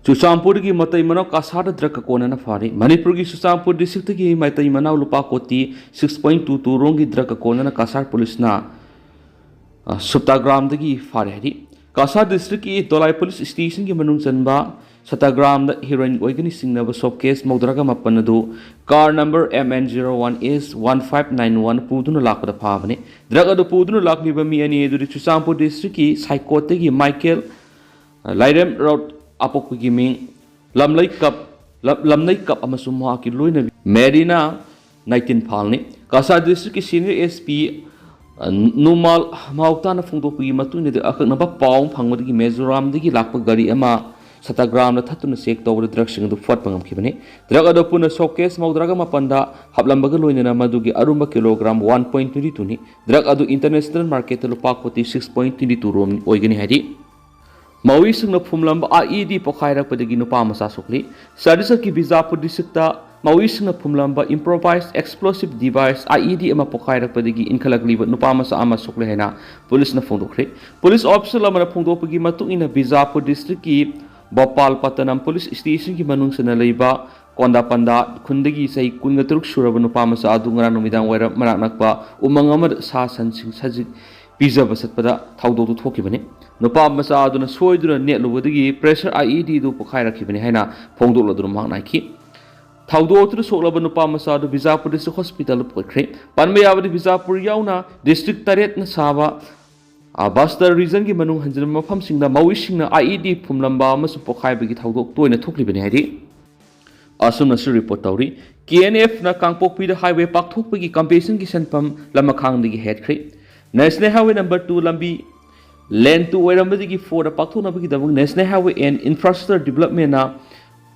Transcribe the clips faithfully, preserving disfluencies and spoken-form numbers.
ꯆꯨꯔꯆꯥꯟꯄꯨꯔꯗꯒꯤ ꯃꯇꯩ ꯃꯅꯥꯎ ꯀꯁꯥꯔꯗ ꯗ꯭ꯔꯒ ꯀꯣꯅꯅ ꯐꯥꯔꯤ꯫ ꯃꯅꯤꯄꯨꯔꯒꯤ ꯆꯨꯔꯆꯥꯟꯄꯨꯔ ꯗꯤꯁꯇ꯭ꯔꯤꯛꯇꯒꯤ ꯃꯇꯩ ꯃꯅꯥꯎ ꯂꯨꯄꯥ ꯀꯣꯇꯤ six point two two ꯔꯣꯝꯒꯤ ꯗ꯭ꯔꯒ ꯀꯣꯅꯅ ꯀꯁꯥꯔ ꯄꯨꯂꯤꯁꯅ, ꯑ, ꯁꯨꯞꯇꯥꯒ꯭ꯔꯥꯝꯗꯒꯤ ꯐꯥꯔꯦ ꯍꯥꯏꯔꯤ꯫ ꯀꯁꯥꯔ ꯗꯤꯁꯇ꯭ꯔꯤꯛꯀꯤ ꯗꯣꯂꯥꯏ ꯄꯨꯂꯤꯁ ꯁ꯭ꯇꯦꯁꯟꯒꯤ ꯃꯅꯨꯡ ꯆꯟꯕ ꯁꯇꯥꯒ꯭ꯔꯥꯝꯗ ꯍꯤꯔꯣꯏꯟ ꯑꯣꯏꯒꯅꯤ ꯆꯤꯡꯅꯕ ꯁꯣꯞ ꯀꯦꯁ ꯃꯧꯗ꯭ꯔꯥꯒ ꯃꯥꯄꯟ ꯑꯗꯨ car number M N zero one S one five nine one ꯄꯨꯗꯨꯅ ꯂꯥꯛꯄꯗ ꯐꯥꯕꯅꯤ꯫ ꯗ꯭ꯔꯒ ꯑꯗꯨ ꯄꯨꯗꯨꯅ ꯂꯥꯛꯂꯤꯕ ꯃꯤ ꯑꯅꯤ ꯑꯗꯨꯗꯤ ꯆꯨꯔꯆꯥꯟꯄꯨꯔ ꯗꯤꯁꯇ꯭ꯔꯤꯛꯀꯤ ꯁꯥꯏꯀꯣꯠꯇꯒꯤ ꯃꯥꯏꯀꯦꯜ ꯂꯥꯏꯔꯦꯝ ꯔꯣꯗ ꯑꯄꯣꯛꯄꯒꯤ ꯃꯤꯡ ꯂꯝꯂꯩ ꯀꯞ, ꯂꯝ-, ꯂꯝꯅꯩ ꯀꯞ ꯑꯃꯁꯨꯡ ꯃꯍꯥꯛꯀꯤ ꯂꯣꯏꯅꯕꯤ ꯃꯦꯔꯤꯅꯥ ꯅꯥꯏꯇꯤꯟꯐꯥꯜꯅꯤ꯫ ꯀꯁꯥꯔ ꯗꯤꯁꯇ꯭ꯔꯤꯛꯀꯤ ꯁꯦꯅꯤꯌꯔ S P, ꯑ, ꯅꯨꯃꯥꯜ ꯃꯥꯎꯇꯥꯅ ꯐꯣꯡꯗꯣꯛꯄꯒꯤ ꯃꯇꯨꯡ ꯏꯟꯅꯗꯤ, ꯑꯀꯛꯅꯕ ꯄꯥꯎ ꯑꯃ ꯐꯪꯕꯗꯒꯤ ꯃꯤꯖꯣꯔꯥꯝꯗꯒꯤ ꯂꯥꯛꯄ ꯒꯥꯔꯤ ꯑꯃ ꯁꯇꯥꯒ꯭ꯔꯥꯝꯗ ꯊꯠꯇꯨꯅ ꯆꯦꯛ ꯇꯧꯕꯗ ꯗ꯭ꯔꯒꯁꯤꯡ ꯑꯗꯨ ꯐꯣꯠꯄ ꯉꯝꯈꯤꯕꯅꯤ꯫ ꯗ꯭ꯔꯒ ꯑꯗꯨ ꯄꯨꯟꯅ ꯁꯣꯞ ꯀꯦꯁ ꯃꯧꯗ꯭ꯔꯥꯒ ꯃꯥꯄꯟꯗ ꯍꯥꯞꯂꯝꯕꯒ ꯂꯣꯏꯅꯅ ꯃꯗꯨꯒꯤ ꯑꯔꯨꯝꯕ kilogram one point twenty two ꯅꯤ꯫ ꯗ꯭ꯔꯒ ꯑꯗꯨ ꯏꯟꯇꯔꯅꯦꯁꯅꯦꯜ ꯃꯥꯔꯀꯦꯠꯇ ꯂꯨꯄꯥ ꯀꯣꯇꯤ six point twenty two ꯔꯣꯝ ꯑꯣꯏꯒꯅꯤ ꯍꯥꯏꯔꯤ꯫ ꯃꯥꯋꯤꯁꯤꯡꯅ ꯐꯨꯝꯂꯝꯕ I E D ꯄꯣꯈꯥꯏꯔꯛꯄꯗꯒꯤ ꯅꯨꯄꯥ ꯃꯆꯥ ꯁꯣꯛꯂꯤ꯫ ꯆꯇꯤꯁꯒꯔꯒꯤ ꯕꯤꯖꯥꯄꯨꯔ ꯗꯤꯁꯇ꯭ꯔꯤꯛꯇ ꯃꯥꯋꯤꯁꯤꯡꯅ ꯐꯨꯝꯂꯝꯕ improvised explosive device I E D ꯑꯃ ꯄꯣꯈꯥꯏꯔꯛꯄꯗꯒꯤ ꯏꯟꯈꯠꯂꯛꯂꯤꯕ ꯅꯨꯄꯥ ꯃꯆꯥ ꯑꯃ ꯁꯣꯛꯂꯦ ꯍꯥꯏꯅ ꯄꯨꯂꯤꯁꯅ ꯐꯣꯡꯗꯣꯛꯈ꯭ꯔꯦ꯫ ꯄꯨꯂꯤꯁ ꯑꯣꯐꯤꯁꯔ ꯑꯃꯅ ꯐꯣꯡꯗꯣꯛꯄꯒꯤ ꯃꯇꯨꯡ ꯏꯟꯅ, ꯕꯤꯖꯥꯄꯨꯔ ꯗꯤꯁꯇ꯭ꯔꯤꯛꯀꯤ ꯕꯣꯄꯥꯜ ꯄꯇꯅꯝ ꯄꯨꯂꯤꯁ ꯁ꯭ꯇꯦꯁꯟꯒꯤ ꯃꯅꯨꯡ ꯆꯟꯅ ꯂꯩꯕ ꯀꯣꯟꯗꯥꯄꯟꯗꯥ ꯈꯨꯟꯗꯒꯤ ꯆꯍꯤ ꯀꯨꯟꯒ ꯇꯔꯨꯛ ꯁꯨꯔꯕ ꯅꯨꯄꯥ ꯃꯆꯥ ꯑꯗꯨ ꯉꯔꯥꯡ ꯅꯨꯃꯤꯗꯥꯡ ꯋꯥꯏꯔꯝ ꯃꯅꯥꯛ ꯅꯛꯄ ꯎꯃꯪ ꯑꯃꯗ ꯁꯥ ꯁꯟꯁꯤꯡ ꯁꯖꯤꯛ ꯄꯤꯖꯕ ꯆꯠꯄꯗ ꯊꯧꯗꯣꯛꯇꯨ ꯊꯣꯛꯈꯤꯕꯅꯤ꯫ ꯅꯨꯄꯥ ꯃꯆꯥ ꯑꯗꯨꯅ ꯁꯣꯏꯗꯨꯅ ꯅꯦꯠꯂꯨꯕꯗꯒꯤ pressure I E D ꯑꯗꯨ ꯄꯣꯈꯥꯏꯔꯛꯈꯤꯕꯅꯤ ꯍꯥꯏꯅ ꯐꯣꯡꯗꯣꯛꯂꯗꯨꯅ ꯃꯍꯥꯛꯅ ꯍꯥꯏꯈꯤ꯫ ꯊꯧꯗꯣꯛ ꯑꯗꯨꯗ ꯁꯣꯛꯂꯕ ꯅꯨꯄꯥ ꯃꯆꯥ ꯑꯗꯨ ꯕꯤꯖꯥꯄꯨꯔ ꯗꯤꯁꯇ꯭ꯔꯤꯛ ꯍꯣꯁꯄꯤꯇꯥꯜꯗ ꯄꯨꯈꯠꯈ꯭ꯔꯦ꯫ ꯄꯟꯕ ꯌꯥꯕꯗꯤ, ꯕꯤꯖꯥꯄꯨꯔ ꯌꯥꯎꯅ ꯗꯤꯁꯇ꯭ꯔꯤꯛ ꯇꯔꯦꯠꯅ ꯁꯥꯕ, ꯑ, ꯕꯁꯇꯔ ꯔꯤꯖꯟꯒꯤ ꯃꯅꯨꯡ ꯍꯟꯖꯤꯟꯕ ꯃꯐꯝꯁꯤꯡꯗ ꯃꯥꯋꯤꯁꯤꯡꯅ I E D ꯐꯨꯝꯂꯝꯕ ꯑꯃꯁꯨꯡ ꯄꯣꯈꯥꯏꯕꯒꯤ ꯊꯧꯗꯣꯛ ꯇꯣꯏꯅ ꯊꯣꯛꯂꯤꯕꯅꯤ ꯍꯥꯏꯔꯤ꯫ ꯑꯁꯨꯝꯅꯁꯨ ꯔꯤꯄꯣꯔꯠ ꯇꯧꯔꯤ꯫ K N F ꯅ ꯀꯥꯡꯄꯣꯛꯄꯤꯗ highway ꯄꯥꯛꯊꯣꯛꯄꯒꯤ compensation ꯒꯤ ꯁꯦꯟꯐꯝ ꯂꯃꯈꯥꯡꯗꯒꯤ ꯍꯦꯠꯈ꯭ꯔꯦ꯫ National Highway number two ꯂꯝꯕꯤ lane two ꯑꯣꯏꯔꯝꯕꯗꯒꯤ four the ꯄꯥꯛꯊꯣꯛꯅꯕꯒꯤꯗꯃꯛ National Highway and Infrastructure Development ꯅ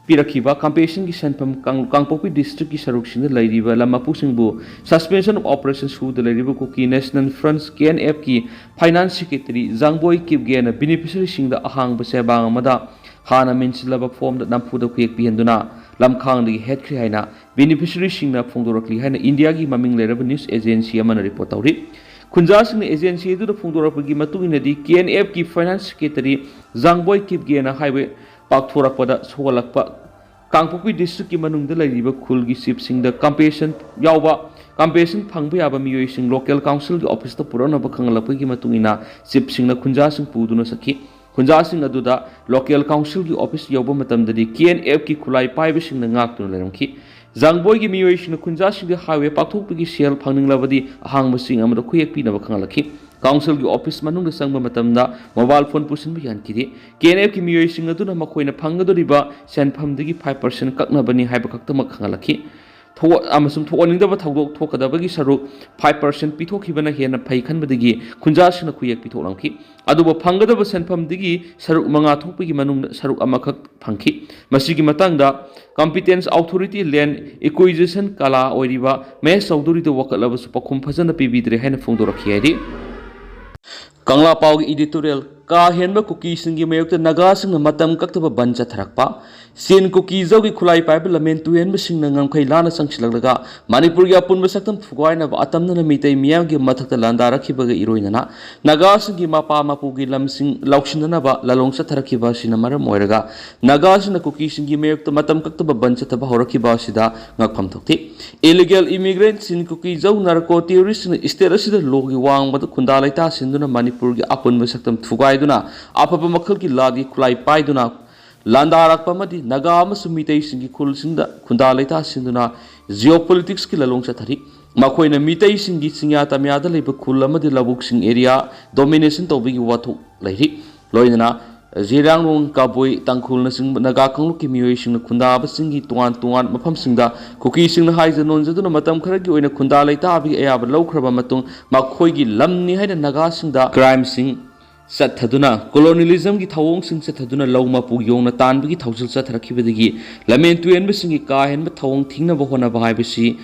ꯄꯤꯔꯛꯈꯤꯕ compensation ꯒꯤ ꯁꯦꯟꯐꯝ ꯀꯥꯡ-, ꯀꯥꯡꯄꯣꯛꯄꯤ ꯗꯤꯁꯇ꯭ꯔꯤꯛꯀꯤ ꯁꯔꯨꯛꯁꯤꯡꯗ ꯂꯩꯔꯤꯕ ꯂꯝ ꯃꯄꯨꯁꯤꯡꯕꯨ Suspension of Operation ꯁꯨꯗ ꯂꯩꯔꯤꯕ Kuki National Front, K N F ꯀꯤ finance secretary ꯖꯥꯡꯕꯣꯏ ꯀꯤꯞꯒꯦꯅ beneficiary ꯁꯤꯡꯗ ꯑꯍꯥꯡꯕ ꯆꯦꯕꯥꯡ ꯑꯃꯗ ꯍꯥꯟꯅ ꯃꯦꯟꯁꯤꯜꯂꯕ form ꯗ ꯅꯝꯐꯨꯗ ꯈꯨꯌꯦꯛ ꯄꯤꯍꯟꯗꯨꯅ ꯂꯝꯈꯥꯡꯗꯒꯤ ꯍꯦꯠꯈ꯭ꯔꯦ ꯍꯥꯏꯅ beneficiary ꯁꯤꯡꯅ ꯐꯣꯡꯗꯣꯔꯛꯂꯤ ꯍꯥꯏꯅ ꯏꯟꯗꯤꯌꯥꯒꯤ ꯃꯃꯤꯡ ꯂꯩꯔꯕ news agency ꯑꯃꯅ ꯔꯤꯄꯣꯔꯠ ꯇꯧꯔꯤ꯫ ꯈꯨꯟꯖꯥꯁꯤꯡꯅ agency ꯑꯗꯨꯗ ꯐꯣꯡꯗꯣꯔꯛꯄꯒꯤ ꯃꯇꯨꯡ ꯏꯟꯅꯗꯤ, K N F ꯀꯤ finance secretary ꯖꯥꯡꯕꯣꯏ ꯀꯤꯞꯒꯦꯅ highway ꯄꯥꯛꯊꯣꯔꯛꯄꯗ ꯁꯣꯛꯍꯜꯂꯛꯄ, ꯀꯥꯡꯄꯣꯛꯄꯤ ꯗꯤꯁꯇ꯭ꯔꯤꯛꯀꯤ ꯃꯅꯨꯡꯗ ꯂꯩꯔꯤꯕ ꯈꯨꯜꯒꯤ ꯆꯤꯞꯁꯤꯡꯗ ꯀꯝꯄꯦꯟꯁꯦꯁꯟ ꯌꯥꯎꯕ, ꯀꯝꯄꯦꯟꯁꯦꯁꯟ ꯐꯪꯕ ꯌꯥꯕ ꯃꯤꯑꯣꯏꯁꯤꯡ ꯂꯣꯀꯦꯜ ꯀꯥꯎꯟꯁꯤꯜꯒꯤ ꯑꯣꯐꯤꯁꯇ ꯄꯨꯔꯛꯅꯕ ꯈꯪꯍꯜꯂꯛꯄꯒꯤ ꯃꯇꯨꯡ ꯏꯟꯅ ꯆꯤꯞꯁꯤꯡꯅ ꯈꯨꯟꯖꯥꯁꯤꯡ ꯄꯨꯗꯨꯅ ꯆꯠꯈꯤ꯫ ꯈꯨꯟꯖꯥꯁꯤꯡ ꯑꯗꯨꯗ ꯂꯣꯀꯦꯜ ꯀꯥꯎꯟꯁꯤꯜꯒꯤ ꯑꯣꯐꯤꯁ ꯌꯧꯕ ꯃꯇꯝꯗꯗꯤ ꯀꯦ ꯑꯦꯟ ꯑꯦꯐꯀꯤ ꯈꯨꯠꯂꯥꯏ ꯄꯥꯏꯕꯁꯤꯡꯅ ꯉꯥꯛꯇꯨꯅ ꯂꯩꯔꯝꯈꯤ꯫ ꯖꯥꯡꯕꯣꯏꯒꯤ ꯃꯤꯑꯣꯏꯁꯤꯡꯅ ꯈꯨꯟꯖꯥꯁꯤꯡꯗ ꯍꯥꯏꯋꯦ ꯄꯥꯛꯊꯣꯛꯄꯒꯤ ꯁꯦꯜ ꯐꯪꯅꯤꯡꯂꯕꯗꯤ ꯑꯍꯥꯡꯕ ꯆꯤꯡ ꯑꯃꯗ ꯈꯨꯌꯦꯛ ꯄꯤꯅꯕ ꯈꯪꯍꯜꯂꯛꯈꯤ꯫ ꯀꯥꯎꯟꯁꯤꯜꯒꯤ ꯑꯣꯐꯤꯁ ꯃꯅꯨꯡꯗ ꯆꯪꯕ ꯃꯇꯝꯗ ꯃꯣꯕꯥꯏꯜ ꯐꯣꯟ ꯄꯨꯁꯤꯟꯕ ꯌꯥꯍꯟꯈꯤꯗꯦ꯫ ꯀꯦ ꯑꯦꯟ ꯑꯦꯐꯀꯤ ꯃꯤꯑꯣꯏꯁꯤꯡ ꯑꯗꯨꯅ ꯃꯈꯣꯏꯅ ꯐꯪꯒꯗꯧꯔꯤꯕ ꯁꯦꯟꯐꯝꯗꯒꯤ ꯐꯥꯏꯚ ꯄꯥꯔꯁꯦꯟ ꯀꯛꯅꯕꯅꯤ ꯍꯥꯏꯕ ꯈꯛꯇꯃꯛ ꯈꯪꯍꯜꯂꯛꯈꯤ꯫ ꯊꯣꯛ-, ꯑꯃꯁꯨꯡ ꯊꯣꯛꯍꯟꯅꯤꯡꯗꯕ ꯊꯧꯗꯣꯛ ꯊꯣꯛꯀꯗꯕꯒꯤ ꯁꯔꯨꯛ ꯐꯥꯏꯚ ꯄꯥꯔꯁꯦꯟ ꯄꯤꯊꯣꯛꯈꯤꯕꯅ ꯍꯦꯟꯅ ꯐꯩ ꯈꯟꯕꯗꯒꯤ ꯈꯨꯟꯖꯥꯁꯤꯡꯅ ꯈꯨꯌꯦꯛ ꯄꯤꯊꯣꯛꯂꯝꯈꯤ꯫ ꯑꯗꯨꯕꯨ ꯐꯪꯒꯗꯕ ꯁꯦꯟꯐꯝꯗꯒꯤ ꯁꯔꯨꯛ ꯃꯉꯥ ꯊꯣꯛꯄꯒꯤ ꯃꯅꯨꯡꯗ ꯁꯔꯨꯛ ꯑꯃꯈꯛ ꯐꯪꯈꯤ꯫ ꯃꯁꯤꯒꯤ ꯃꯇꯥꯡꯗ Competence Authority Land Acquisition ꯀꯂꯥ ꯑꯣꯏꯔꯤꯕ ꯃꯍꯦꯁ ꯆꯧꯙꯨꯔꯤꯗ ꯋꯥꯀꯠꯂꯕꯁꯨ ꯄꯥꯎꯈꯨꯝ ꯐꯖꯅ ꯄꯤꯕꯤꯗ꯭ꯔꯦ ꯍꯥꯏꯅ ꯐꯣꯡꯗꯣꯔꯛꯈꯤ ꯍꯥꯏꯔꯤ꯫ ꯀꯪꯂꯥ ꯄꯥꯎꯒꯤ editorial: ꯀꯥ ꯍꯦꯟꯕ ꯀꯨꯀꯤꯁꯤꯡꯒꯤ ꯃꯥꯌꯣꯛꯇ ꯅꯥꯒꯥꯁꯤꯡꯅ ꯃꯇꯝ ꯀꯛꯇꯕ ꯕꯟ ꯆꯠꯊꯔꯛꯄ꯫ ꯆꯤꯟ ꯀꯨꯀꯤ ꯖꯧꯒꯤ ꯈꯨꯠꯂꯥꯏ ꯄꯥꯏꯕ ꯂꯝꯍꯦꯟ ꯇꯨꯍꯦꯟꯕꯁꯤꯡꯅ ꯉꯝꯈꯩ ꯂꯥꯟꯅ ꯆꯪꯁꯤꯜꯂꯛꯂꯒ ꯃꯅꯤꯄꯨꯔꯒꯤ ꯑꯄꯨꯟꯕ ꯁꯛꯇꯝ ꯊꯨꯒꯥꯏꯅꯕ ꯑꯇꯝꯅꯅ ꯃꯤꯇꯩ ꯃꯤꯌꯥꯝꯒꯤ ꯃꯊꯛꯇ ꯂꯥꯟꯗꯥꯔꯛꯈꯤꯕꯒ ꯏꯔꯣꯏꯅꯅ ꯅꯥꯒꯥꯁꯤꯡꯒꯤ ꯃꯄꯥ ꯃꯄꯨꯒꯤ ꯂꯝꯁꯤꯡ ꯂꯧꯁꯤꯟꯅꯅꯕ ꯂꯥꯂꯣꯡ ꯆꯠꯊꯔꯛꯈꯤꯕ ꯑꯁꯤꯅ ꯃꯔꯝ ꯑꯣꯏꯔꯒ ꯅꯥꯒꯥꯁꯤꯡꯅ ꯀꯨꯀꯤꯁꯤꯡꯒꯤ ꯃꯥꯌꯣꯛꯇ ꯃꯇꯝ ꯀꯛꯇꯕ ꯕꯟ ꯆꯠꯊꯕ ꯍꯧꯔꯛꯈꯤꯕ ꯑꯁꯤꯗ ꯉꯛꯐꯝ ꯊꯣꯛꯇꯦ꯫ Illegal immigrant ꯆꯤꯟ ꯀꯨꯀꯤ ꯖꯧ narco terroristꯁꯤꯡꯅ state ꯑꯁꯤꯗ ꯂꯣꯒꯤ ꯋꯥꯡꯃꯗ ꯈꯨꯟꯗꯥ ꯂꯩꯇꯥꯁꯤꯟꯗꯨꯅ ꯃꯅꯤꯄꯨꯔꯒꯤ ꯑꯄꯨꯟꯕ ꯁꯛꯇꯝ ꯊꯨꯒꯥꯏꯗꯨꯅ ꯑꯐꯕ ꯃꯈꯜꯒꯤ ꯂꯥꯟꯒꯤ ꯈꯨꯠꯂꯥꯏ ꯄꯥꯏꯗꯨꯅ ꯂꯥꯟꯗꯥꯔꯛꯄ ꯑꯃꯗꯤ ꯅꯥꯒꯥ ꯑꯃꯁꯨꯡ ꯃꯤꯇꯩꯁꯤꯡꯒꯤ ꯈꯨꯜꯁꯤꯡꯗ ꯈꯨꯟꯗꯥ ꯂꯩꯇꯥꯁꯤꯟꯗꯨꯅ geopoliticsꯀꯤ ꯂꯥꯂꯣꯡ ꯆꯠꯊꯔꯤ꯫ ꯃꯈꯣꯏꯅ ꯃꯤꯇꯩꯁꯤꯡꯒꯤ ꯆꯤꯡꯌꯥ ꯇꯝꯌꯥꯗ ꯂꯩꯕ ꯈꯨꯜ ꯑꯃꯗꯤ ꯂꯧꯕꯨꯛꯁꯤꯡ area domination ꯇꯧꯕꯒꯤ ꯋꯥꯊꯣꯛ ꯂꯩꯔꯤ꯫ ꯂꯣꯏꯅꯅ ꯖꯤꯔꯥꯡꯔꯣꯡ, ꯀꯕꯨꯏ, ꯇꯥꯡꯈꯨꯜꯅꯆꯤꯡꯕ ꯅꯥꯒꯥ ꯀꯥꯡꯂꯨꯞꯀꯤ ꯃꯤꯑꯣꯏꯁꯤꯡꯅ ꯈꯨꯟꯗꯥꯕꯁꯤꯡꯒꯤ ꯇꯣꯉꯥꯟ ꯇꯣꯉꯥꯟꯕ ꯃꯐꯝꯁꯤꯡꯗ ꯀꯨꯀꯤꯁꯤꯡꯅ ꯍꯥꯏꯖ ꯅꯣꯟꯖꯗꯨꯅ ꯃꯇꯝ ꯈꯔꯒꯤ ꯑꯣꯏꯅ ꯈꯨꯟꯗꯥ ꯂꯩꯇꯥꯕꯒꯤ ꯑꯌꯥꯕ ꯂꯧꯈ꯭ꯔꯕ ꯃꯇꯨꯡ ꯃꯈꯣꯏꯒꯤ ꯂꯝꯅꯤ ꯍꯥꯏꯅ ꯅꯥꯒꯥꯁꯤꯡꯗ crimeꯁꯤꯡ ꯆꯠꯊꯗꯨꯅ, colonialismꯒꯤ ꯊꯧꯑꯣꯡꯁꯤꯡ ꯆꯠꯊꯗꯨꯅ ꯂꯧ ꯃꯄꯨ ꯌꯧꯅ ꯇꯥꯟꯕꯒꯤ ꯊꯧꯁꯤꯜ ꯆꯠꯊꯔꯛꯈꯤꯕꯗꯒꯤ ꯂꯝꯍꯦꯟ ꯇꯨꯍꯦꯟꯕꯁꯤꯡꯒꯤ ꯀꯥ ꯍꯦꯟꯕ ꯊꯧꯑꯣꯡ ꯊꯤꯡꯅꯕ ꯍꯣꯠꯅꯕ ꯍꯥꯏꯕꯁꯤ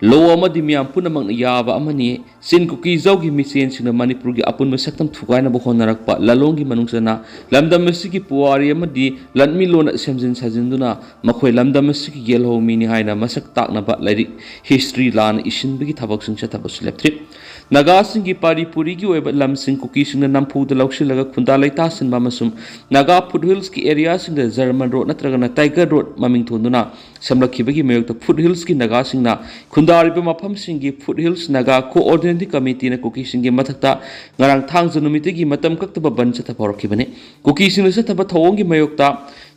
ꯂꯣ ꯑꯃꯗꯤ ꯃꯤꯌꯥꯝ ꯄꯨꯝꯅꯃꯛꯅ ꯌꯥꯕ ꯑꯃꯅꯤ꯫ ꯆꯤꯟ ꯀꯨꯀꯤ ꯖꯧꯒꯤ ꯃꯤꯆꯦꯟꯁꯤꯡꯅ ꯃꯅꯤꯄꯨꯔꯒꯤ ꯑꯄꯨꯟꯕ ꯁꯛꯇꯝ ꯊꯨꯒꯥꯏꯅꯕ ꯍꯣꯠꯅꯔꯛꯄ ꯂꯂꯣꯟꯒꯤ ꯃꯅꯨꯡ ꯆꯟꯅ ꯂꯝꯗꯝ ꯑꯁꯤꯒꯤ ꯄꯨꯋꯥꯔꯤ ꯑꯃꯗꯤ ꯂꯟꯃꯤꯂꯣꯟ ꯁꯦꯝꯖꯤꯟ ꯁꯥꯖꯤꯟꯗꯨꯅ ꯃꯈꯣꯏ ꯂꯝꯗꯝ ꯑꯁꯤꯒꯤ ꯌꯦꯜꯍꯧꯃꯤꯅꯤ ꯍꯥꯏꯅ ꯃꯁꯛ ꯇꯥꯛꯅꯕ ꯂꯥꯏꯔꯤꯛ ꯍꯤꯁꯇ꯭ꯔꯤ ꯂꯥꯟꯅ ꯏꯁꯤꯟꯕꯒꯤ ꯊꯕꯛꯁꯤꯡ ꯆꯠꯊꯕꯁꯨ ꯂꯦꯞꯇ꯭ꯔꯤ꯫ ꯅꯥꯒꯥꯁꯤꯡꯒꯤ ꯄꯥꯔꯤ ꯄꯨꯔꯤꯒꯤ ꯑꯣꯏꯕ ꯂꯝꯁꯤꯡ ꯀꯨꯀꯤꯁꯤꯡꯅ ꯅꯝꯐꯨꯗ ꯂꯧꯁꯤꯜꯂꯒ ꯈꯨꯟꯗꯥ ꯂꯩꯇꯥꯁꯤꯟꯕ ꯑꯃꯁꯨꯡ ꯅꯥꯒꯥ ꯐꯨꯠ ꯍꯤꯜꯁꯀꯤ ꯑꯦꯔꯤꯌꯥꯁꯤꯡꯗ ꯖꯔꯃꯟ ꯔꯣꯗ ꯅꯠꯇ꯭ꯔꯒꯅ ꯇꯥꯏꯒꯔ ꯔꯣꯗ ꯃꯃꯤꯡ ꯊꯣꯟꯗꯨꯅ ꯁꯦꯝꯂꯛꯈꯤꯕꯒꯤ ꯃꯥꯌꯣꯛꯇ ꯐꯨꯠ ꯍꯤꯜꯁꯀꯤ ꯅꯥꯒꯥꯁꯤꯡꯅ ꯈꯨꯟꯗꯥꯔꯤꯕ ꯃꯐꯝꯁꯤꯡꯒꯤ ꯐꯨꯠ ꯍꯤꯜꯁ ꯅꯥꯒꯥ ꯀꯣꯑꯣꯔꯗꯤꯅꯦꯇꯤꯡ ꯀꯃꯤꯇꯤꯅ ꯀꯨꯀꯤꯁꯤꯡꯒꯤ ꯃꯊꯛꯇ ꯉꯔꯥꯡ ꯊꯥꯡꯖ ꯅꯨꯃꯤꯠꯇꯒꯤ ꯃꯇꯝ ꯀꯛꯇꯕ ꯕꯟ ꯆꯠꯊꯕ ꯍꯧꯔꯛꯈꯤꯕꯅꯤ꯫ ꯀꯨꯀꯤꯁꯤꯡꯅ ꯆꯠꯊꯕ ꯊꯧꯑꯣꯡꯒꯤ ꯃꯥꯌꯣꯛꯇ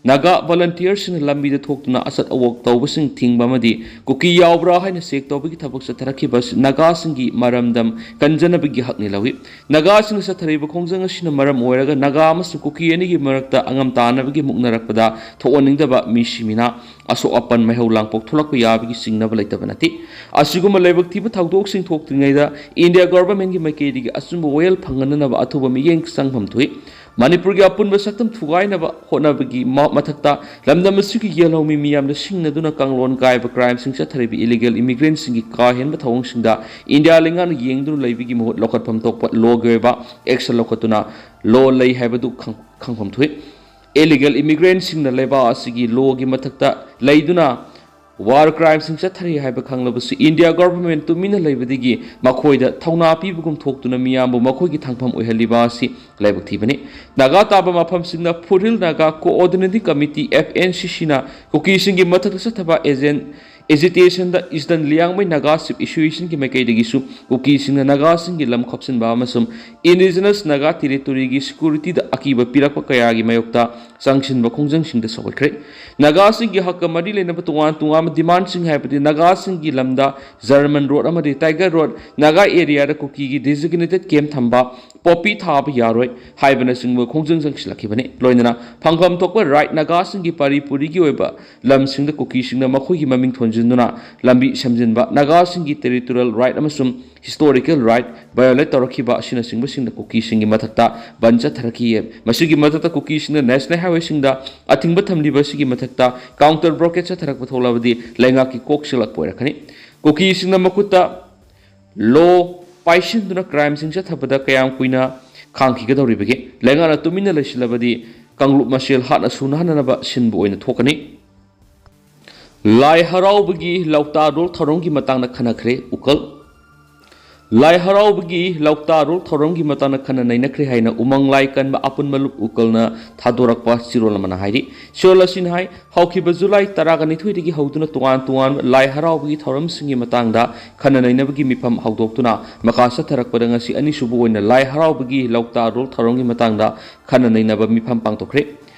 ꯅꯥꯒꯥ ꯚꯣꯂꯟꯇꯤꯌꯔꯁꯤꯡꯅ ꯂꯝꯕꯤꯗ ꯊꯣꯛꯇꯨꯅ ꯑꯆꯠ ꯑꯋꯣꯛ ꯇꯧꯕꯁꯤꯡ ꯊꯤꯡꯕ ꯑꯃꯗꯤ ꯀꯨꯀꯤ ꯌꯥꯎꯕ꯭ꯔꯥ ꯍꯥꯏꯅ ꯆꯦꯛ ꯇꯧꯕꯒꯤ ꯊꯕꯛ ꯆꯠꯊꯔꯛꯈꯤꯕ ꯑꯁꯤ ꯅꯥꯒꯥꯁꯤꯡꯒꯤ ꯃꯔꯝꯗꯝ ꯀꯟꯖꯅꯕꯒꯤ ꯍꯛꯅꯤ ꯂꯧꯏ꯫ ꯅꯥꯒꯥꯁꯤꯡꯅ ꯆꯠꯊꯔꯤꯕ ꯈꯣꯡꯖꯪ ꯑꯁꯤꯅ ꯃꯔꯝ ꯑꯣꯏꯔꯒ ꯅꯥꯒꯥ ꯑꯃꯁꯨꯡ ꯀꯨꯀꯤ ꯑꯅꯤꯒꯤ ꯃꯔꯛꯇ ꯑꯉꯝ ꯇꯥꯟꯅꯕꯒꯤ ꯃꯨꯛꯅꯔꯛꯄꯗ ꯊꯣꯛꯍꯟꯅꯤꯡꯗꯕ ꯃꯤꯁꯤ ꯃꯤꯅꯥ, ꯑꯁꯣꯛ ꯑꯄꯟ, ꯃꯩꯍꯧ ꯂꯥꯡꯄꯣꯛ ꯊꯣꯛꯂꯛꯄ ꯌꯥꯕꯒꯤ ꯆꯤꯡꯅꯕ ꯂꯩꯇꯕ ꯅꯠꯇꯦ꯫ ꯑꯁꯤꯒꯨꯝꯕ ꯂꯥꯏꯕꯛ ꯊꯤꯕ ꯊꯧꯗꯣꯛꯁꯤꯡ ꯊꯣꯛꯇ꯭ꯔꯤꯉꯩꯗ ꯏꯟꯗꯤꯌꯥ ꯒꯣꯚꯔꯟꯃꯦꯟꯠꯀꯤ ꯃꯥꯏꯀꯩꯗꯒꯤ ꯑꯆꯨꯝꯕ ꯋꯥꯌꯦꯜ ꯐꯪꯍꯟꯅꯅꯕ ꯑꯊꯨꯕ ꯃꯤꯠꯌꯦꯡ ꯆꯪꯐꯝ ꯊꯣꯛꯏ꯫ ꯃꯅꯤꯄꯨꯔꯒꯤ ꯑꯄꯨꯟꯕ ꯁꯛꯇꯝ ꯊꯨꯒꯥꯏꯅꯕ ꯍꯣꯠꯅꯕꯒꯤ ꯃ-, ꯃꯊꯛꯇ ꯂꯝꯗꯝ ꯑꯁꯤꯒꯤ ꯌꯦꯜꯍꯧꯃꯤ ꯃꯤꯌꯥꯝꯅ ꯁꯤꯡꯅꯗꯨꯅ ꯀꯥꯡꯂꯣꯟ ꯀꯥꯏꯕ ꯀ꯭ꯔꯥꯏꯝꯁꯤꯡ ꯆꯠꯊꯔꯤꯕ ꯏꯂꯤꯒꯦꯜ ꯏꯃꯤꯒ꯭ꯔꯦꯟꯠꯁꯤꯡꯒꯤ ꯀꯥ ꯍꯦꯟꯕ ꯊꯧꯑꯣꯡꯁꯤꯡꯗ ꯏꯟꯗꯤꯌꯥ ꯂꯩꯉꯥꯛꯅ ꯌꯦꯡꯗꯨꯅ ꯂꯩꯕꯒꯤ ꯃꯍꯨꯠ ꯂꯧꯈꯠꯐꯝ ꯊꯣꯛꯄ ꯂꯣꯒꯤ ꯑꯣꯏꯕ ꯑꯦꯛꯁꯟ ꯂꯧꯈꯠꯇꯨꯅ ꯂꯣ ꯂꯩ ꯍꯥꯏꯕꯗꯨ ꯈꯪ-, ꯈꯪꯐꯝ ꯊꯣꯛꯏ꯫ ꯏꯂꯤꯒꯦꯜ ꯏꯃꯤꯒ꯭ꯔꯦꯟꯠꯁꯤꯡꯅ ꯂꯩꯕꯥꯛ ꯑꯁꯤꯒꯤ ꯂꯣꯒꯤ ꯃꯊꯛꯇ ꯂꯩꯗꯨꯅ ꯋꯥꯔ ꯀ꯭ꯔꯥꯏꯝꯁꯤꯡ ꯆꯠꯊꯔꯤ ꯍꯥꯏꯕ ꯈꯪꯂꯕꯁꯨ ꯏꯟꯗꯤꯌꯥ ꯒꯣꯚꯔꯟꯃꯦꯟꯠ ꯇꯨꯃꯤꯟꯅ ꯂꯩꯕꯗꯒꯤ ꯃꯈꯣꯏꯗ ꯊꯧꯅꯥ ꯄꯤꯕꯒꯨꯝ ꯊꯣꯛꯇꯨꯅ ꯃꯤꯌꯥꯝꯕꯨ ꯃꯈꯣꯏꯒꯤ ꯊꯥꯡꯐꯝ ꯑꯣꯏꯍꯜꯂꯤꯕ ꯑꯁꯤ ꯂꯥꯏꯕꯛ ꯊꯤꯕꯅꯤ꯫ ꯅꯥꯒꯥ ꯇꯥꯕ ꯃꯐꯝꯁꯤꯡꯗ foot hill Naga coordinating committee, F N C ꯁꯤꯅ ꯀꯨꯀꯤꯁꯤꯡꯒꯤ ꯃꯊꯛꯇ ꯆꯠꯊꯕ ꯑꯦꯖꯦꯟ-, ꯑꯦꯖꯤꯇꯦꯁꯟꯗ ꯏꯁꯇꯔꯟ ꯂꯤꯌꯥꯡꯃꯩ ꯅꯥꯒꯥ ꯆꯤꯐ ꯑꯦꯁꯣꯁꯤꯌꯦꯁꯟꯒꯤ ꯃꯥꯏꯀꯩꯗꯒꯤꯁꯨ ꯀꯨꯀꯤꯁꯤꯡꯅ ꯅꯥꯒꯥꯁꯤꯡꯒꯤ ꯂꯝ ꯈꯣꯞꯆꯤꯟꯕ ꯑꯃꯁꯨꯡ ꯏꯟꯗꯤꯖꯤꯅꯁ ꯅꯥꯒꯥ ꯇꯦꯔꯤꯇꯣꯔꯤꯒꯤ ꯁꯦꯀ꯭ꯌꯨꯔꯤꯇꯤꯗ ꯑꯀꯤꯕ ꯄꯤꯔꯛꯄ ꯀꯌꯥꯒꯤ ꯃꯥꯌꯣꯛꯇ ꯆꯪꯁꯤꯟꯕ ꯈꯣꯡꯖꯪꯁꯤꯡꯗ ꯁꯧꯒꯠꯈ꯭ꯔꯦ꯫ ꯅꯥꯒꯥꯁꯤꯡꯒꯤ ꯍꯛꯀ ꯃꯔꯤ ꯂꯩꯅꯕ ꯇꯣꯉꯥꯟ ꯇꯣꯉꯥꯟꯕ ꯗꯤꯃꯥꯟꯁꯤꯡ ꯍꯥꯏꯕꯗꯤ ꯅꯥꯒꯥꯁꯤꯡꯒꯤ ꯂꯝꯗ ꯖꯔꯃꯟ ꯔꯣꯗ ꯑꯃꯗꯤ ꯇꯥꯏꯒꯔ ꯔꯣꯗ, ꯅꯥꯒꯥ ꯑꯦꯔꯤꯌꯥꯗ ꯀꯨꯀꯤꯒꯤ ꯗꯤꯖꯤꯒꯅꯦꯇꯦꯗ ꯀꯦꯝꯞ ꯊꯝꯕ, ꯄꯣꯄꯤ ꯊꯥꯕ ꯌꯥꯔꯣꯏ ꯍꯥꯏꯕꯅꯆꯤꯡꯕ ꯈꯣꯡꯖꯪ ꯆꯪꯁꯤꯜꯂꯛꯈꯤꯕꯅꯤ꯫ ꯂꯣꯏꯅꯅ ꯐꯪꯐꯝ ꯊꯣꯛꯄ ꯔꯥꯏꯠ ꯅꯥꯒꯥꯁꯤꯡꯒꯤ ꯄꯥꯔꯤ ꯄꯨꯔꯤꯒꯤ ꯑꯣꯏꯕ ꯂꯝꯁꯤꯡꯗ ꯀꯨꯀꯤꯁꯤꯡꯅ ꯃꯈꯣꯏꯒꯤ ꯃꯃꯤꯡ ꯊꯣꯟꯖꯤꯟꯗꯨꯅ ꯂꯝꯕꯤ ꯁꯦꯝꯖꯤꯟꯕ, ꯅꯥꯒꯥꯁꯤꯡꯒꯤ ꯇꯦꯔꯤꯇꯣꯔꯤꯌꯦꯜ ꯔꯥꯏꯠ ꯑꯃꯁꯨꯡ ꯍꯤꯁꯇꯣꯔꯤꯀꯦꯜ ꯔꯥꯏꯠ ꯚꯥꯏꯑꯣꯂꯦꯠ ꯇꯧꯔꯛꯈꯤꯕ ꯑꯁꯤꯅꯆꯤꯡꯕꯁꯤꯡꯅ ꯀꯨꯀꯤꯁꯤꯡꯒꯤ ꯃꯊꯛꯇ ꯕꯟ ꯆꯠꯊꯔꯛꯈꯤ꯫ ꯃꯁꯤꯒꯤ ꯃꯊꯛꯇ ꯀꯨꯀꯤꯁꯤꯡꯅ ꯅꯦꯁꯅꯦꯜ ꯍꯥꯏꯋꯦꯁꯤꯡꯗ ꯑꯊꯤꯡꯕ ꯊꯝꯂꯤꯕ ꯑꯁꯤꯒꯤ ꯃꯊꯛꯇ ꯀꯥꯎꯟꯇꯔ ꯕ꯭ꯂꯣꯀꯦꯠ ꯆꯠꯊꯔꯛꯄ ꯊꯣꯛꯂꯕꯗꯤ ꯂꯩꯉꯥꯛꯀꯤ ꯀꯣꯛ ꯆꯤꯛꯂꯛꯄ ꯑꯣꯏꯔꯛꯀꯅꯤ꯫ ꯀꯨꯀꯤꯁꯤꯡꯅ ꯃꯈꯨꯠꯇ ꯂꯣ ꯄꯥꯏꯁꯤꯟꯗꯨꯅ ꯀ꯭ꯔꯥꯏꯝꯁꯤꯡ ꯆꯠꯊꯕꯗ ꯀꯌꯥꯝ ꯀꯨꯏꯅ ꯈꯥꯡꯈꯤꯒꯗꯧꯔꯤꯕꯒꯦ? ꯂꯩꯉꯥꯛꯅ ꯇꯨꯃꯤꯟꯅ ꯂꯩꯁꯤꯜꯂꯕꯗꯤ ꯀꯥꯡꯂꯨꯞ ꯃꯁꯦꯜ ꯍꯥꯠꯅ ꯁꯨꯅꯍꯟꯅꯅꯕ ꯁꯤꯟꯕ ꯑꯣꯏꯅ ꯊꯣꯛꯀꯅꯤ꯫ ꯂꯥꯏ ꯍꯔꯥꯎꯕꯒꯤ ꯂꯧꯇꯥꯔꯣꯜ ꯊꯧꯔꯝꯒꯤ ꯃꯇꯥꯡꯗ ꯈꯟꯅꯈ꯭ꯔꯦ ꯎꯀꯜ꯫ ꯂꯥꯏ ꯍꯔꯥꯎꯕꯒꯤ ꯂꯧꯇꯥꯔꯣꯜ ꯊꯧꯔꯝꯒꯤ ꯃꯇꯥꯡꯗ ꯈꯟꯅ ꯅꯩꯅꯈ꯭ꯔꯦ ꯍꯥꯏꯅ ꯎꯃꯪ ꯂꯥꯏ ꯀꯟꯕ ꯑꯄꯨꯟꯕ ꯂꯨꯞ ꯎꯀꯜꯅ ꯊꯥꯗꯣꯔꯛꯄ ꯆꯤꯔꯣꯜ ꯑꯃꯅ ꯍꯥꯏꯔꯤ꯫ ꯆꯤꯔꯣꯜ ꯑꯁꯤꯅ ꯍꯥꯏ, ꯍꯧꯈꯤꯕ ꯖꯨꯂꯥꯏ ꯇꯔꯥꯒ ꯅꯤꯊꯣꯏꯗꯒꯤ ꯍꯧꯗꯨꯅ ꯇꯣꯉꯥꯟ ꯇꯣꯉꯥꯟꯕ ꯂꯥꯏ ꯍꯔꯥꯎꯕꯒꯤ ꯊꯧꯔꯝꯁꯤꯡꯒꯤ ꯃꯇꯥꯡꯗ ꯈꯟꯅ ꯅꯩꯅꯕꯒꯤ ꯃꯤꯐꯝ ꯍꯧꯗꯣꯛꯇꯨꯅ ꯃꯈꯥ ꯆꯠꯊꯔꯛꯄꯗ ꯉꯁꯤ ꯑꯅꯤꯁꯨꯕ ꯑꯣꯏꯅ ꯂꯥꯏ ꯍꯔꯥꯎꯕꯒꯤ ꯂꯧꯇꯥꯔꯣꯜ ꯊꯧꯔꯝꯒꯤ ꯃꯇꯥꯡꯗ ꯈꯟꯅ ꯅꯩꯅꯕ ꯃꯤꯐꯝ ꯄꯥꯡꯊꯣꯛꯈ꯭ꯔꯦ꯫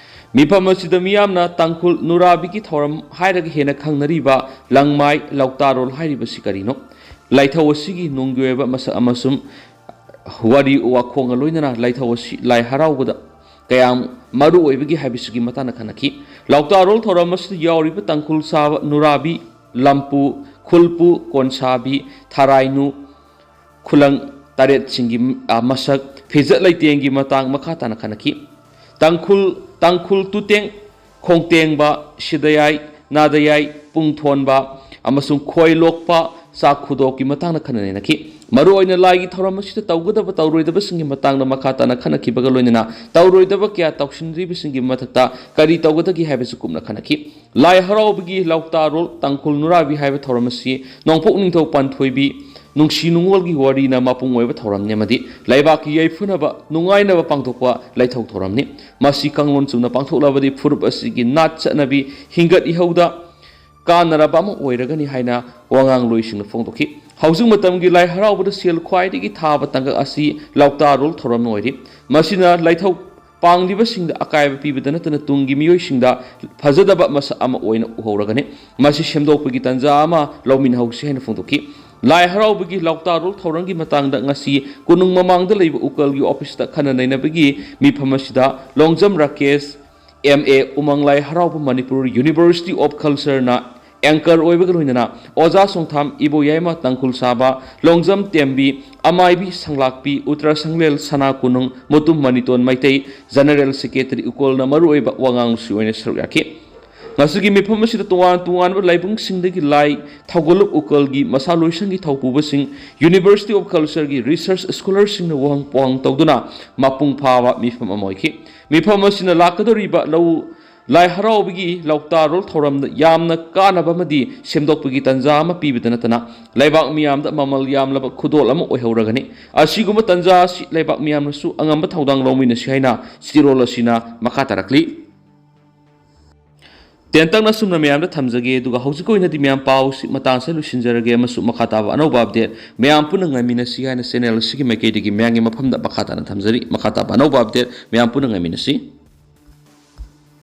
ꯃꯤꯐꯝ ꯑꯁꯤꯗ ꯃꯤꯌꯥꯝꯅ ꯇꯥꯡꯈꯨꯜ ꯅꯨꯔꯥꯕꯤꯒꯤ ꯊꯧꯔꯝ ꯍꯥꯏꯔꯒ ꯍꯦꯟꯅ ꯈꯪꯅꯔꯤꯕ ꯂꯪꯃꯥꯏ ꯂꯧꯇꯥꯔꯣꯜ ꯍꯥꯏꯔꯤꯕꯁꯤ ꯀꯔꯤꯅꯣ? ꯂꯥꯏꯊꯧ ꯑꯁꯤꯒꯤ ꯅꯨꯡꯒꯤ ꯑꯣꯏꯕ ꯃꯁꯛ ꯑꯃꯁꯨꯡ ꯋꯥꯔꯤ ꯋꯥꯈꯣꯡꯒ ꯂꯣꯏꯅꯅ ꯂꯥꯏꯊꯧ ꯑꯁꯤ ꯂꯥꯏ ꯍꯔꯥꯎꯕꯗ ꯀꯌꯥꯝ ꯃꯔꯨ ꯑꯣꯏꯕꯒꯦ ꯍꯥꯏꯕꯁꯤꯒꯤ ꯃꯇꯥꯡꯗ ꯈꯟꯅꯈꯤ꯫ ꯂꯧꯇꯥꯔꯣꯜ ꯊꯧꯔꯝ ꯑꯁꯤꯗ ꯌꯥꯎꯔꯤꯕ ꯇꯥꯡꯈꯨꯜ ꯁꯥꯕ ꯅꯨꯔꯥꯕꯤ, ꯂꯝꯄꯨ, ꯈꯨꯜꯄꯨ, ꯀꯣꯟꯁꯥꯕꯤ, ꯊꯔꯥꯏꯅꯨ, ꯈꯨꯂꯪ ꯇꯔꯦꯠꯁꯤꯡꯒꯤ, ꯑ, ꯃꯁꯛ, ꯐꯤꯖꯦꯠ ꯂꯩꯇꯦꯡꯒꯤ ꯃꯇꯥꯡ ꯃꯈꯥ ꯇꯥꯅ ꯈꯟꯅꯈꯤ꯫ ꯇꯥꯡꯈꯨꯜ, ꯇꯥꯡꯈꯨꯜ ꯇꯨꯇꯦꯡ, ꯈꯣꯡꯇꯦꯡꯕ, ꯁꯤꯗꯌꯥꯏ, ꯅꯥꯗꯌꯥꯏ, ꯄꯨꯡ ꯊꯣꯟꯕ ꯑꯃꯁꯨꯡ ꯈꯣꯏ ꯂꯣꯛꯄ ꯆꯥꯛ ꯈꯨꯗꯣꯛꯀꯤ ꯃꯇꯥꯡꯗ ꯈꯟꯅ ꯅꯩꯅꯈꯤ꯫ ꯃꯔꯨꯑꯣꯏꯅ ꯂꯥꯏꯒꯤ ꯊꯧꯔꯝ ꯑꯁꯤꯗ ꯇꯧꯒꯗꯕ ꯇꯧꯔꯣꯏꯗꯕꯁꯤꯡꯒꯤ ꯃꯇꯥꯡꯗ ꯃꯈꯥ ꯇꯥꯅ ꯈꯟꯅꯈꯤꯕꯒ ꯂꯣꯏꯅꯅ ꯇꯧꯔꯣꯏꯗꯕ ꯀꯌꯥ ꯇꯧꯁꯤꯟꯗ꯭ꯔꯤꯕꯁꯤꯡꯒꯤ ꯃꯊꯛꯇ ꯀꯔꯤ ꯇꯧꯒꯗꯒꯦ ꯍꯥꯏꯕꯁꯨ ꯀꯨꯞꯅ ꯈꯟꯅꯈꯤ꯫ ꯂꯥꯏ ꯍꯔꯥꯎꯕꯒꯤ ꯂꯧꯇꯥꯔꯣꯜ ꯇꯥꯡꯈꯨꯜ ꯅꯨꯔꯥꯕꯤ ꯍꯥꯏꯕ ꯊꯧꯔꯝ ꯑꯁꯤ ꯅꯣꯡꯄꯣꯛ ꯅꯤꯡꯊꯧ ꯄꯥꯟꯊꯣꯏꯕꯤ ꯅꯨꯡꯁꯤ ꯅꯨꯡꯉꯣꯜꯒꯤ ꯋꯥꯔꯤꯅ ꯃꯄꯨꯡ ꯑꯣꯏꯕ ꯊꯧꯔꯝꯅꯤ ꯑꯃꯗꯤ ꯂꯩꯕꯥꯛꯀꯤ ꯌꯥꯏꯐꯅꯕ ꯅꯨꯡꯉꯥꯏꯅꯕ ꯄꯥꯡꯊꯣꯛꯄ ꯂꯥꯏꯊꯧ ꯊꯧꯔꯝꯅꯤ꯫ ꯃꯁꯤ ꯀꯥꯡꯂꯣꯟ ꯆꯨꯝꯅ ꯄꯥꯡꯊꯣꯛꯂꯕꯗꯤ ꯐꯨꯔꯨꯞ ꯑꯁꯤꯒꯤ ꯅꯥꯠ ꯆꯠꯅꯕꯤ ꯍꯤꯡꯒꯠ ꯏꯍꯧꯗ ꯀꯥꯟꯅꯔꯕ ꯑꯃ ꯑꯣꯏꯔꯒꯅꯤ ꯍꯥꯏꯅ ꯋꯥꯉꯥꯡꯂꯣꯏꯁꯤꯡꯅ ꯐꯣꯡꯗꯣꯛꯈꯤ꯫ ꯍꯧꯖꯤꯛ ꯃꯇꯝꯒꯤ ꯂꯥꯏ ꯍꯔꯥꯎꯕꯗ ꯁꯦꯜ ꯈ꯭ꯋꯥꯏꯗꯒꯤ ꯊꯥꯕ ꯇꯥꯡꯀꯛ ꯑꯁꯤ ꯂꯧꯇꯥꯔꯣꯜ ꯊꯧꯔꯝ ꯑꯣꯏꯔꯤ꯫ ꯃꯁꯤꯅ ꯂꯥꯏꯊꯧ ꯄꯥꯡꯂꯤꯕꯁꯤꯡꯗ ꯑꯀꯥꯏꯕ ꯄꯤꯕꯗ ꯅꯠꯇꯅ ꯇꯨꯡꯒꯤ ꯃꯤꯑꯣꯏꯁꯤꯡꯗ ꯐꯖꯗꯕ ꯃꯁꯛ ꯑꯃ ꯑꯣꯏꯅ ꯎꯍꯧꯔꯒꯅꯤ꯫ ꯃꯁꯤ ꯁꯦꯝꯗꯣꯛꯄꯒꯤ ꯇꯥꯟꯖꯥ ꯑꯃ ꯂꯧꯃꯤꯟꯅꯍꯧꯁꯤ ꯍꯥꯏꯅ ꯐꯣꯡꯗꯣꯛꯈꯤ꯫ ꯂꯥꯏ ꯍꯔꯥꯎꯕꯒꯤ ꯂꯧꯇꯥꯔꯣꯜ ꯊꯧꯔꯝꯒꯤ ꯃꯇꯥꯡꯗ ꯉꯁꯤ ꯀꯣꯅꯨꯡ ꯃꯃꯥꯡꯗ ꯂꯩꯕ ꯎꯀꯜꯒꯤ ꯑꯣꯐꯤꯁꯇ ꯈꯟꯅ ꯅꯩꯅꯕꯒꯤ ꯃꯤꯐꯝ ꯑꯁꯤꯗ ꯂꯣꯡꯖꯝ ꯔꯥꯀꯦꯁ, ꯑꯦꯝ ꯑꯦ, ꯎꯃꯪ ꯂꯥꯏ ꯍꯔꯥꯎꯕ ꯃꯅꯤꯄꯨꯔ University of Cultureꯅ anchor ꯑꯣꯏꯕꯒ ꯂꯣꯏꯅꯅ ꯑꯣꯖꯥ ꯁꯣꯡꯊꯥꯝ, ꯏꯕꯣꯌꯥꯏꯃ ꯇꯥꯡꯈꯨꯜ ꯁꯥꯕ, ꯂꯣꯡꯖꯝ ꯇꯦꯝꯕꯤ, ꯑꯃꯥꯏꯕꯤ ꯁꯪꯂꯥꯛꯄꯤ, ꯎꯇ꯭ꯔ ꯁꯪꯂꯦꯜ ꯁꯅꯥ ꯀꯣꯅꯨꯡ, ꯃꯨꯇꯨꯝ ꯃꯅꯤꯇꯣꯟ ꯃꯩꯇꯩ, General Secretary ꯎꯀꯣꯜꯅ ꯃꯔꯨꯑꯣꯏꯕ ꯋꯥꯉꯥꯡꯂꯣꯏꯁꯤ ꯑꯣꯏꯅ ꯁꯔꯨꯛ ꯌꯥꯈꯤ꯫ ꯉꯁꯤꯒꯤ ꯃꯤꯐꯝ ꯑꯁꯤꯗ ꯇꯣꯉꯥꯟ ꯇꯣꯉꯥꯟꯕ ꯂꯥꯏꯕꯨꯡꯁꯤꯡꯗꯒꯤ ꯂꯥꯏ ꯊꯧꯒꯠꯂꯨꯞ ꯎꯀꯜꯒꯤ ꯃꯁꯥꯂꯣꯏꯁꯪꯒꯤ ꯊꯧꯄꯨꯕꯁꯤꯡ, University of Cultureꯒꯤ research scholarꯁꯤꯡꯅ ꯋꯥꯍꯪ ꯄꯥꯎꯍꯪ ꯇꯧꯗꯨꯅ ꯃꯄꯨꯡ ꯐꯥꯕ ꯃꯤꯐꯝ ꯑꯃ ꯑꯣꯏꯈꯤ꯫ ꯃꯤꯐꯝ ꯑꯁꯤꯅ ꯂꯥꯛꯀꯗꯧꯔꯤꯕ ꯂꯧ ꯂꯥꯏ ꯍꯔꯥꯎꯕꯒꯤ ꯂꯧꯇꯥꯔꯣꯜ ꯊꯧꯔꯝꯗ ꯌꯥꯝꯅ ꯀꯥꯟꯅꯕ ꯑꯃꯗꯤ ꯁꯦꯝꯗꯣꯛꯄꯒꯤ ꯇꯥꯟꯖꯥ ꯑꯃ ꯄꯤꯕꯗ ꯅꯠꯇꯅ, ꯂꯩꯕꯥꯛ ꯃꯤꯌꯥꯝꯗ ꯃꯃꯜ ꯌꯥꯝꯂꯕ ꯈꯨꯗꯣꯜ ꯑꯃ ꯑꯣꯏꯍꯧꯔꯒꯅꯤ꯫ ꯑꯁꯤꯒꯨꯝꯕ ꯇꯥꯟꯖꯥ ꯑꯁꯤ ꯂꯩꯕꯥꯛ ꯃꯤꯌꯥꯝꯅꯁꯨ ꯑꯉꯝꯕ ꯊꯧꯗꯥꯡ ꯂꯧꯃꯤꯟꯅꯁꯤ ꯍꯥꯏꯅ ꯆꯤꯔꯣꯜ ꯑꯁꯤꯅ ꯃꯈꯥ ꯇꯥꯔꯛꯂꯤ꯫ ꯇꯦꯟꯇꯛꯅ ꯑꯁꯨꯝꯅ ꯃꯌꯥꯝꯗ ꯊꯝꯖꯒꯦ, ꯑꯗꯨꯒ ꯍꯧꯖꯤꯛꯀꯤ ꯑꯣꯏꯅꯗꯤ ꯃꯌꯥꯝ ꯄꯥꯎꯁꯤ ꯃꯇꯥꯡꯁꯦ ꯂꯣꯏꯁꯤꯟꯖꯔꯒꯦ, ꯑꯃꯁꯨꯡ ꯃꯈꯥ ꯇꯥꯕ ꯑꯅꯧꯕ update ꯃꯌꯥꯝ ꯄꯨꯟꯅ ꯉꯥꯏꯃꯤꯟꯅꯁꯤ ꯍꯥꯏꯅ channel ꯑꯁꯤꯒꯤ ꯃꯥꯏꯀꯩꯗꯒꯤ ꯃꯌꯥꯝꯒꯤ ꯃꯐꯝꯗ ꯃꯈꯥ ꯇꯥꯅ ꯊꯝꯖꯔꯤ꯫ ꯃꯈꯥ ꯇꯥꯕ ꯑꯅꯧꯕ update ꯃꯌꯥꯝ ꯄꯨꯟꯅ ꯉꯥꯏꯃꯤꯟꯅꯁꯤ꯫